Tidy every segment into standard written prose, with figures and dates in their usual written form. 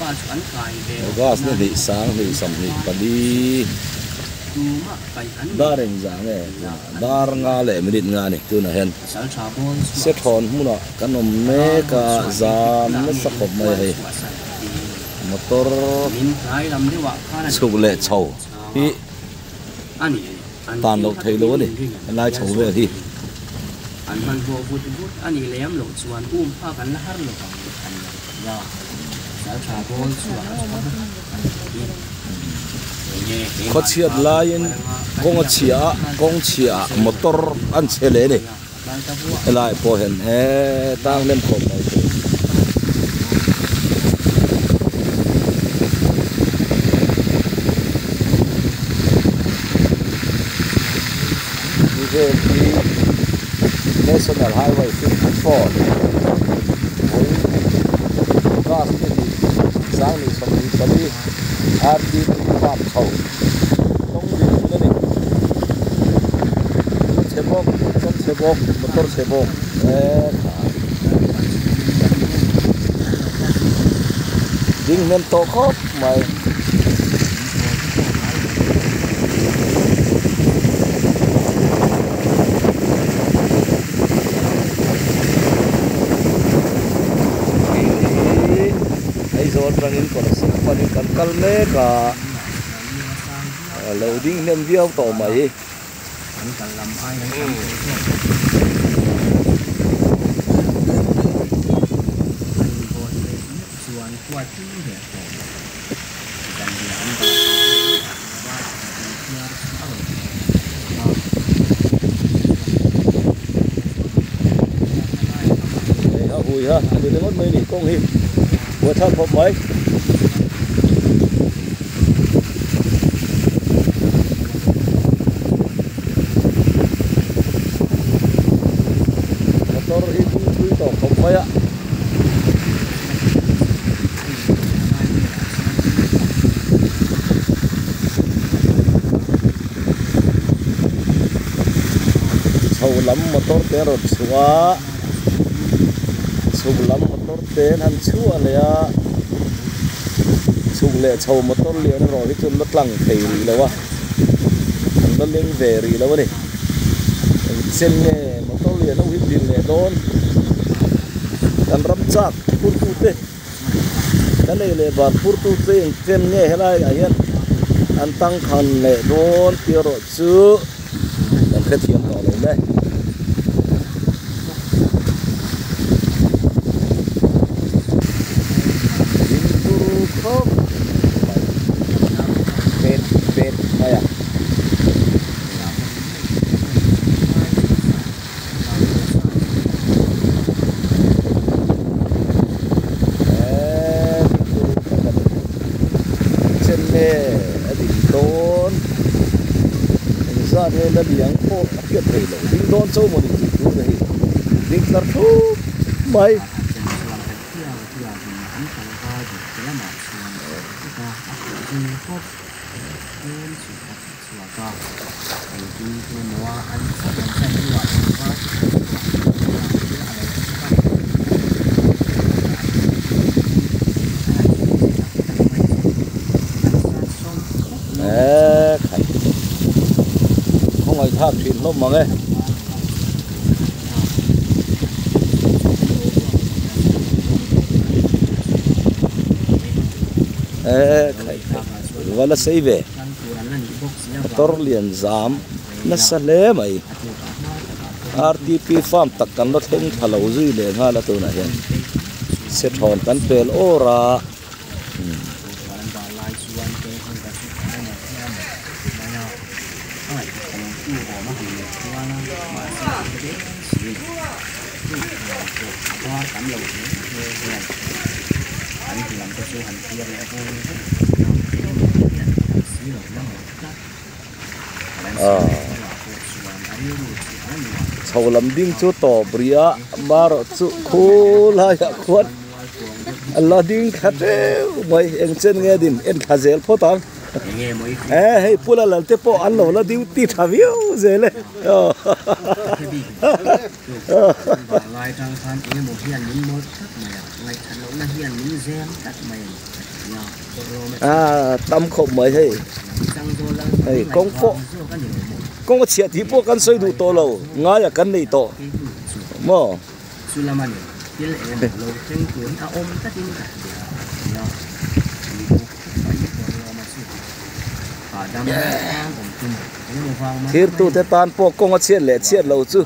August ni hnih 20 24 dar engzah nge tunah dar nga leh minute nga a ni tunah hian Sethawn hmunah kan awm mek a zam nasa khawp mai a hei motor chhuk leh chho hi tan loh theih loh a ni helai chho vel hi. Khawchhiat laiin kawng a chhia a, kawng chhia ah motor an chhe leh a ni. Helai pawh hian he tang hnem khawp mai chu. Hi vel hi National Highway 54 vawi bus te hi 2024 RTP farm chho kawng din hmun a ni. Kawng chhe bawk kawng chhe bawk motor chhe bawk eee kha ding hnem tawh khawp mai. Hei hi Aizawl atangin Kolasib panin kan kal mek a, lo ding hnem viau tawh mai. Hei ha hui ha a ni ringawt mai a ni kawng hi buaithlak khawp mai. Motor hi ding thui tawh khawp mai a. Chho lam motor te a rawn chhuah a, chhuk lam motor te an han chhuah leh a, chhuk leh chho motor lian erawh hi chu an la tlang thei rih lo a, an la leng ve rih lo a ni. Engchen nge motor lian ho hi dil leh dawn? Kan ram chak phurtute kan ei leh bar phurtute engchen nge helai ah hian an tangkhan leh dawn tih erawh chu kan hrethiam tawh lo le. Ding turu khawp mai pet pet mai a. Chen nge a ding dawn engzat nge la liang pawh a hriat thei loh ding dawn cho mawni tih tur te hi ding tlar thup mai. Eee khai khawngaih thlak thin hlawm mang e. Eee khai va la sei ve. Motor lian zam nasa hle mai rtp farm tak kan la thleng thla lo zui leh nghal a tunah hian sethawn kan pel awr a. Chho lam ding chu tawp rih a marawh chu khulaiah khuan a la ding thla teuh mai eng chen nge din en thla zel phawt ang e hei pula lal te pawh an lo la duty tha viau zel e. A tam khawp mai hei hei kawng pawh kawng a chhiah tih pawh kan sawi duh tawh lo ngaia kan nei tawh maw. Thirtute tan pawh kawng a chhiat leh chhiat lo chu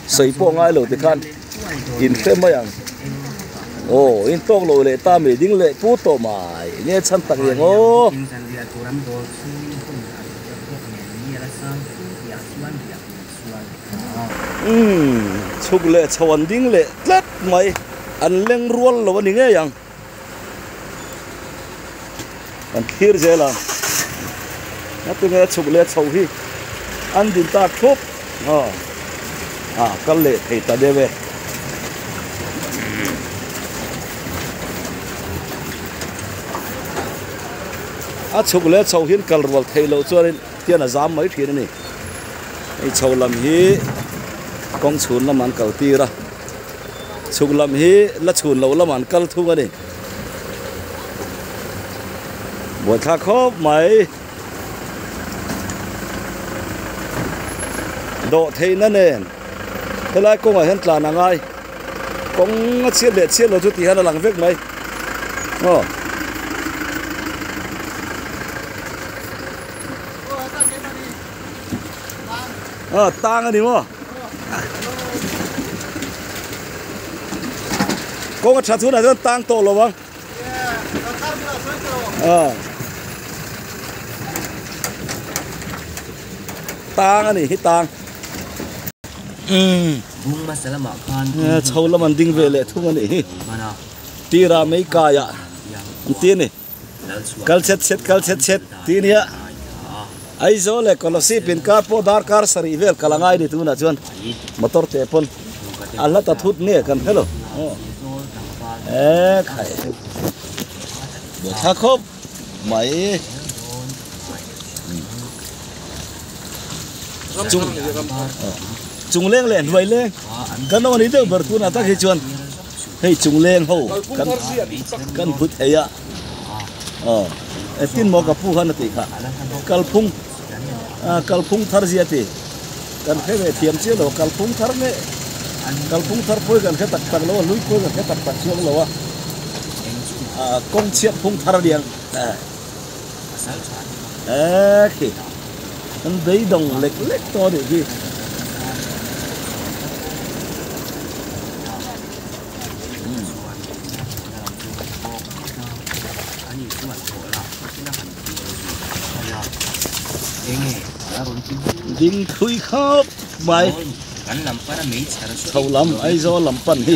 sawi pawh ngai lo tikhan in hre mai ang. Aw in tawk lo leh ta mai ding leh put tawh mai nge chhan tak riang aw. Umm chhuk leh chho an ding leh tlat mai an leng rual lo a ni ngei ang. Kan thlir zel a ngatinge chhuk leh chho hi an din tak thup aw a kal leh thei ta deuh e. A chhuk leh chho hian kal rual theih loh chuanin tian a zam mai thin a ni hei chho lam hi kawng chhun lamah an kal tir a. Chhuk lam hi la chhun loh lamah an kal thung a ni. Buaithlak khawp mai. Dawh theihna nen helai kawngah hian tlan a ngai. Kawng a chhiat leh chhiat lo chu tih hian a lang vek mai. Aw. Aw tang a ni maw? Kawng a that hunah chuan tang tawh lo ang. Tang a ni hi tang. Chho lam an ding ve leh thung a nih hi. Tira mei kaiah an ti a ni. Kal chet chet kal chet chet tih nia Aizawl leh Kolasib inkar pawh darkar sarih vel kal a ngai ni tunah chuan motor te pawn a hla ta thut nge kan hre lo e khai buaithla khawp mai chung chung leng leh hnuai leng kan awm a ni deuh ber tunah tak hi chuan. Hei chungleng ho kan kan hmu thei a aw engtin maw ka pu khan a tih kha kalphung a kalphung thar zia ti kan hre ve thiam chiah lo kalphung thar nge kalphung thar pawh hi kan hre tak tak lo a hlui pawh hi kan hre tak tak chuang lo a a kawng chhiat phung thar a niang e khi an beidawng lek lek tawh a nih hi. Ding thui khawp mai chho lam Aizawl lam pan hi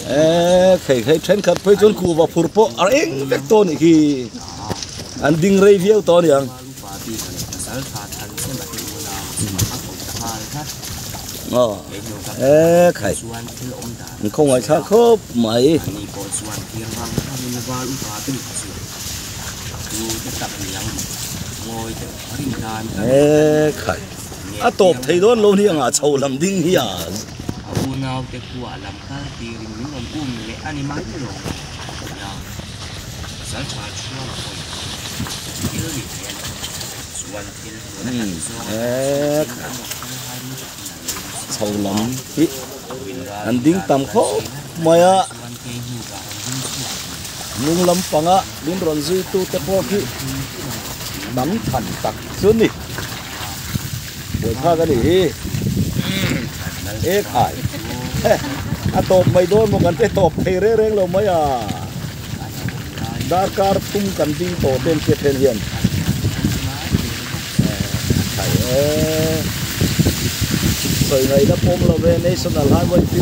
e khei khei thenkhat phei chuan kuhva phur pawh a eng vek tawh a nih khi an ding rei viau tawh a niang. Aw e khai an khawngaih thlak khawp mai. E khai a tawp thei dawn lo ni anga chho lam ding hi a. Chho lam hi an ding tam khawp mai a, hnung lampanga min rawn zuitu te pawh hi tam than tak chu a ni. Buaithlak a nih hi ekhai a tawp mai dawn maw kan te tawp thei reng reng lo mai a. Darkar thum kan ding tawh ten che then hian khai e sawi ngaihna pawm lo ve National Highway 54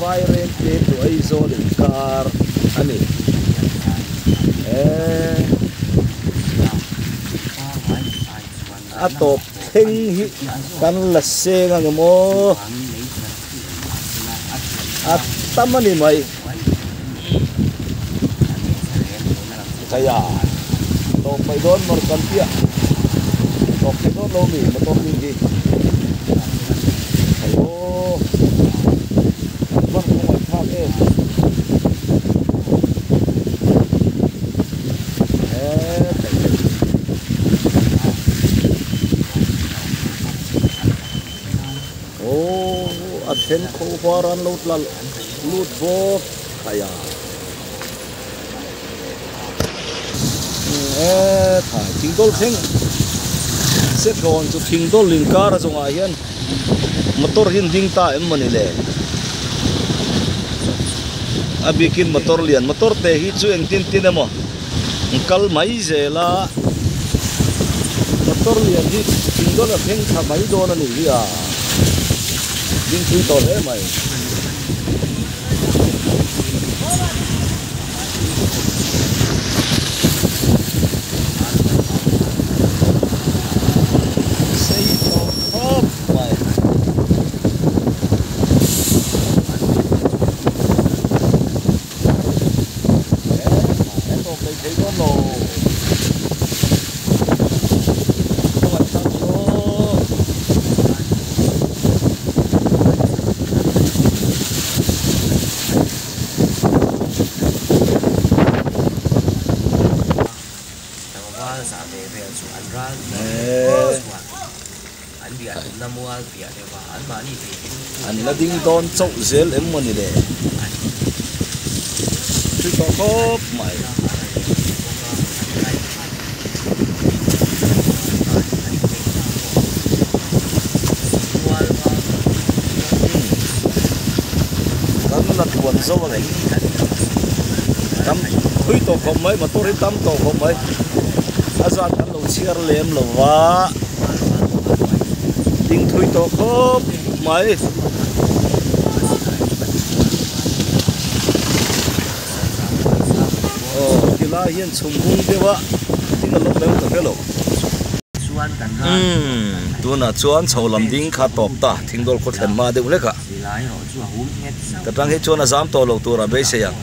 Vairengte to Aizawl inkar a ni e a tawp thleng hi kan la seng ang em aw. A tam a ni mai. Kaya tawp mai dawn mawr kan piah tawp thei dawn lo mi motor ding hi. Hello. An van khawngaih thlak em. Then kho var an lo tla lut bawk thei a. E thai thingdawl thleng se thlawn chu thingdawl inkar a zawngah hian motor hi an ding ta em mawni le a bikin motor lian motor te hi chu engtin tin emaw an kal mai zel a motor lian hi thingdawl a thleng thla mai dawn a nih hi a ding pui tawh hle mai. Sei tawh khawp mai. He tawp lei thei dawn lo. Kawng an thlang chu. An la ding dawn chauh zel em maw ni le? Thui tawh khawp mai. Kan la tluan zo a ni. Tam thui tawh khawp mai motor hi tam tawh khawp mai. A zat kan lo chhiar lem lo va. Ding thui tawh khawp mai. Aw tilai hian chhum hung deuh a thil a lo lem ta hle lo. Umm tunah chuan chho lam ding kha tawp ta thingdawl khaw thlen hma deuh hlek a. Ka tang hi chuan a zam tawh lo tur a beisei ang.